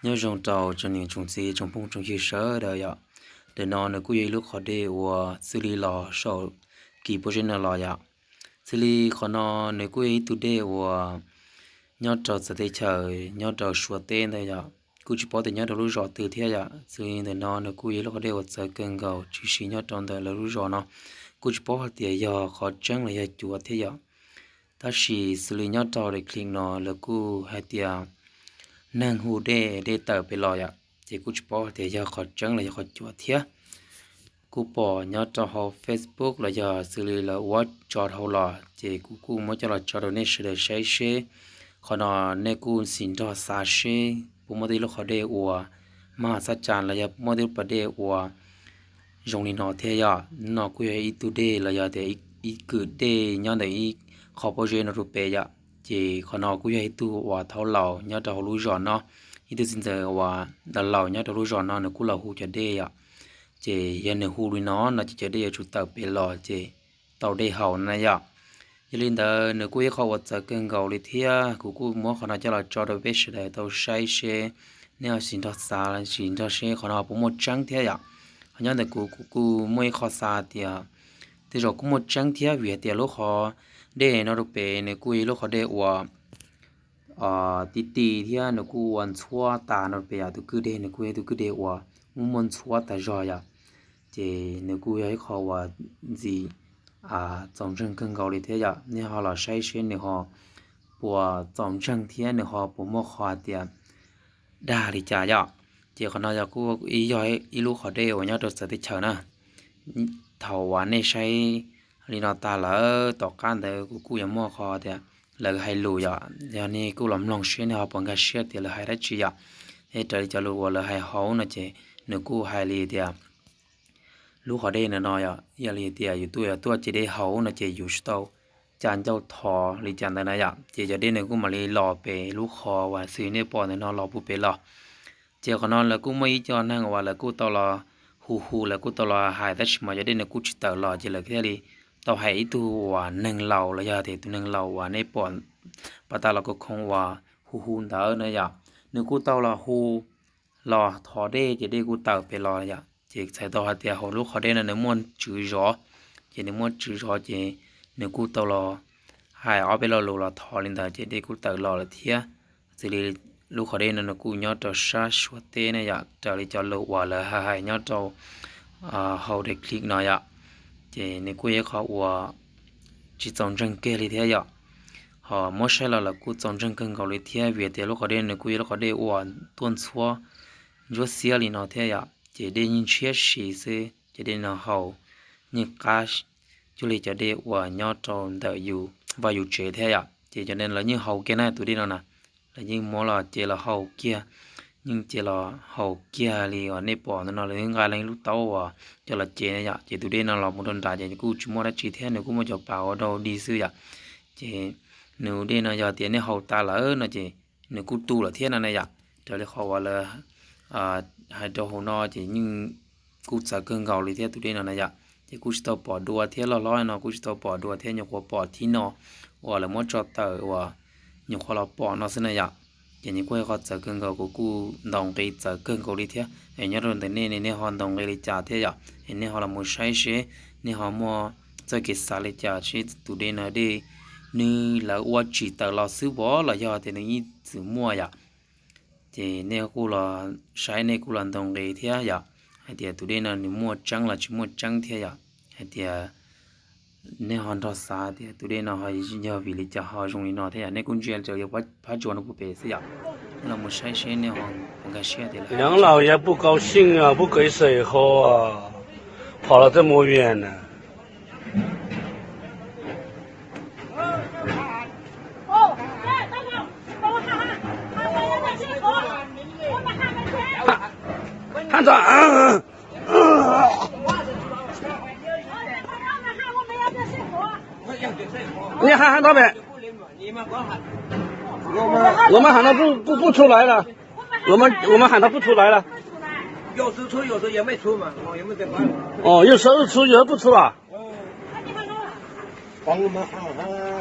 Nyob zoo rau tsoom niam tsoom txiv tsoom phooj tsoom ywg sawv daws yom. Ntawm no nws kuj yog ib lub qhov dej uas xws li los saum kis pob zeb no los yom. Xws li qhov no nws kuj yog ib tug dej uas nyob rau txawv teb chaws nyob rau Suav teb ntawd yom. Kuj tsis paub tias nyob rau lub zos twg thiab yom. Xws li ntawm no nws kuj yog ib lub qhov dej uas txawv kawg nkaus tshwm sim nyob rau ntawm lawv lub zos no. Kuj tsis paub hais tias yog qhov tseeb los yog cuav thiab yom. Tab sis xws li nyob rau daim clip no lawv kuj hais tias neeg hu dej, dej tawm pem los yom, ces kuj tsis paub hais tias yog qhov tseeb los yog qhov cuav thiab. Kuj pom nyob rau hauv Facebook los yog xws li lawv ua tso dhau los ces kuv kuj muab coj los tso rau nej sawv daws saib seb qhov no nej kuj sim nrog xav seb puas muaj tej lub qhov dej uas mag xab cas los yog muaj tej lub pas dej uas zoo li no thiab yom. No kuj yog ib tug dej los yog tias ib kwm dej nyob ntawm ib qho pob zeb no rau pem yom. Ces qhov no kuj yog ib tug uas thaub laus nyob rau hauv lub zos no, ib tug txiv ntxawm uas laus laus nyob rau lub zos no nws kuj los hu cov dej yom. Ces yog nws hu li no no ces cov dej yuav tsum tawm pem los ces tau dej haus na yom. Yog li ntawd nws kuj ib qho uas txawv kawg nkaus li thiab, kuv kuj muab qhov no coj los tso rau peb sawv daws tau saib seb nej ho sim nrog xav sim nrog seb qhov no puas muaj tseeb thiab yom. Ho nyob ntawm kuv, kuv kuj muaj ib qho xav tias tej zaum kuj muaj tseeb thiab vim hais tias lub qhov dej no rau pem nws kuj yog lub qhov dej uas ti ti thiab nws kuj ua ntxhuab tas no rau pem yom. Tus kwj dej nws kuj yog tus kwj dej uas muaj muaj ntxhuab tas zog yom. Ces nws kuj yog ib qho uas ntxim txaus ntseeg kawg nkaus li thiab yom. Nej ho los saib seb nws ho puas txaus ntseeg thiab nws ho puas muaj qhov hais tias dag li cas yom. Ces qhov no yog kuj yog ib lub qhov dej uas nyob rau txawv teb chaws na. Thaum uas nej saib li no tag lawm tom qab ntawd kuv kuj yuav muaj qhov tias lawv hais lus yom. Yog nej kuj los mloog seb nej ho puas nkag siab tias lawv hais dab tsi yom. Raws li cov lus uas lawv hais hauv no ces nws kuj hais li tias lub qhov dej no no yog yog li tias yus tuaj yog tuaj ce dej haus no ces yus tsis tau ca ncauj thov li cas ntawd na yom. Ces cov dej nws kuj mam li los pem lub qhov uas xws nej pom ntawm no los puag pem los. Ces qhov no lawv kuj muaj ib co neeg uas lawv kuj tau los hu hu, lawv kuj tau los hais, tab sis mas cov dej nws kuj tsis tawm los ces lawv thiaj li tau hais ib tug uas neeg laus los yog tias tus neeg laus uas nej pom pas tas los khoo khoo uas hu hu ntawd na yom. Nws kuj tau los hu los thov dej ces dej kuj tawm pem los yom. Ces txhais tau hais tias hauv lub qhov dej no nws muaj tswv zov, ces nws muaj tswv zov ces nws kuj tau los hais ob peb lo lus los thov li ntawd ces dej kuj tawm los lawm thiab. Xws li lub qhov dej no nws kuj nyob rau sab Suav teb ne yom, raws li cov lus uas lawv hais nyob rau hauv daim clip no yom. Ces nws kuj yog ib qho uas tsis txaus ntseeg kiag li thiab yom. Ho muab saib los lawv kuj txaus ntseeg kawg nkaus li thiab vim tias lub qhov dej nws kuj yog lub qhov dej uas tuaj ntxhuab ntsuab xiab li no thiab yom. Ces dej yeej ntshiab si xwb, ces dej no haus yeej qab cuag li cov dej uas nyob rau ntawm yus vaj yus tsev thiab yom. Ces cov dej lawv yeej haus kiag na, tus dej no na, lawv yeej muab los ces los haus kiag, yeej ces los haus kiag li uas nej pom ntawm no lawv yeej nqa lub taub uas coj los ces na yom. Ces tus dej no los mus rau nram ces kuj tsis muaj dab tsi thiab, nws kuj muaj cov pas ua rau dig xwb yom. Ces nws dej no yog tias nej haus tas lawm no ces nws kuj tu lawm thiab no na yom. Raws li qhov uas lawv hais rau hauv no ces yeej kuj txawv kawg nkaus li thiab tus dej no na yom. Ces kuj tsis tau pom dua thiab, loj hlob no kuj tsis tau pom dua thiab, nyuam qhuav pom thib no uas lawv muab tso tawm uas nyuam qhuav los pom no xwb na yom. Ces nws kuj yog qhov txawv kawg nkaus, kuv kuj ntaus nqi txawv kawg nkaus li thiab. Es nyob rau ntawm nej ne, nej ho ntaus nqi li cas thiab yom? Es nej ho los mus saib seb nej ho muaj txoj kev xav li cas, seb tus dej no dej nws lawv ua tsim tawm los xwb vov los yog tias nws yeej txwm muaj yom. Ces nej kuj los saib, nej kuj los ntaus nqi thiab yom, hais tias tus dej no nws muaj tseeb los tsis muaj tseeb thiab yom. Hais tias nej ho nrog xav tias tus dej no ho yog vim li cas ho zoo li no thiab yom. Nej kuj ntsia raws li phab tsuas no puag pem xwb yom. Nej los mus saib seb nej ho puas nkag siab tias lawv 杨老爷不高兴啊，不给水喝啊，跑了这么远呢。看着，你喊喊他们。我们喊他不不不出来了，我们我们喊他不出来了。有时出，有时也没出嘛，哦，也没在发。哦，有时候出，有时候不出了。帮我们喊喊。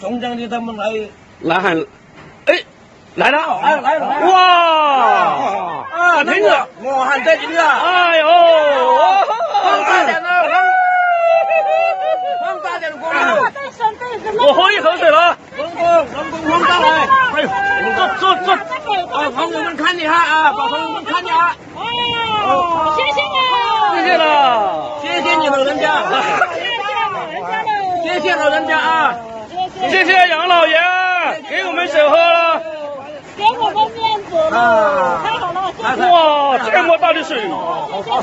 穷将军他们来。来喊，哎，来了，来了，来了。哇，啊，打平了。我喊这几个。哎呦，放大点了，放，放大点的光。我喝一口水了。王工，王工，王大来。哎呦，坐，坐，坐。把朋友们看一下啊，把朋友们看一下。 哦，谢谢了。谢谢了。谢谢你老人家。谢谢老人家了。谢谢老人家啊。谢谢杨老爷给我们水喝了。给我们面子了。啊。太好了，谢谢。哇，这么大的水。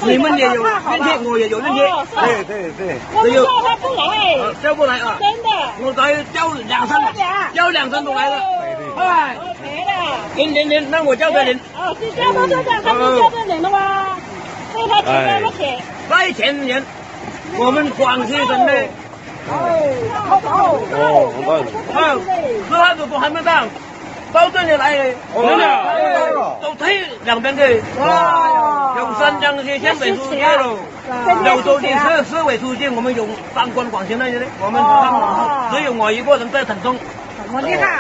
你们也有运气，我也有运气。哦，是。对，对，对。我们叫他不来。啊，叫不来啊。真的。我早就叫两声了，叫两声都来了。哎。 行，行，行，那我交给您。哦，是交给这样，他们交给人了吗？这一台钱多少钱？哎。这一台钱，我们广西省的。哎，好不好？哦，红包。啊，十万都还没到，到这里来，哦。都推两边去。哇。有三张是县委书记了，有州的市，市委书记，我们有当官广西那些的，我们只有我一个人在省中。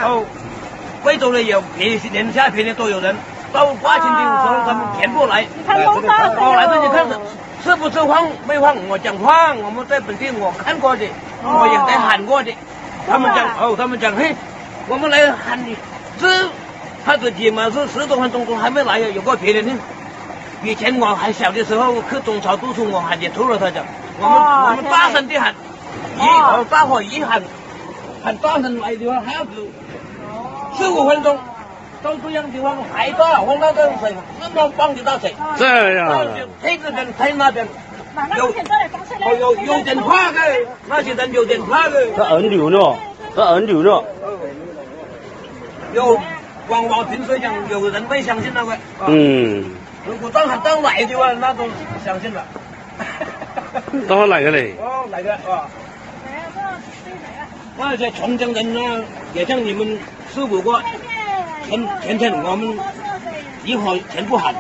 哦，贵州的也便宜，连下便宜都有人，到八千的时候他们全部来。哦，来这里看是，是不是放没放？我讲放，我们在本地我看过的，我也在喊过的。他们讲，哦，他们讲，嘿，我们来喊你，这他这几嘛是十多分钟都还没来呀，有个别人呢。以前我还小的时候去中朝读书，我喊也出了，他讲，我们，我们大声地喊，一，哦，大伙一喊，喊大声来的话还要走。 十五分钟，到这样地方还大，我那个水那么棒的大水，这样啊。到水推这边推那边，有，哦，有，有点怕的，那些人有点怕的。这很牛呢，这很牛呢。有，往，往平时讲，有人会相信那个。嗯。如果当很当来的话，那都相信了。当然来的嘞。哦，来的啊。 那些穷乡人呢，也像你们师傅过，钱，钱钱我们一号钱不喊，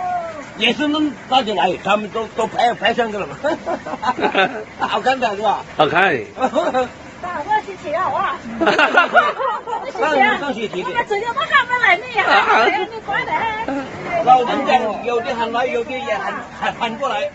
也是能拿起来，他们都，都拍，拍上去了嘛。好看的是吧？好看。打算去吃啊，哇！那你们上去提的。我们直接到他们来那呀，你管的。老人家有的喊来，有的也喊，喊，喊过来。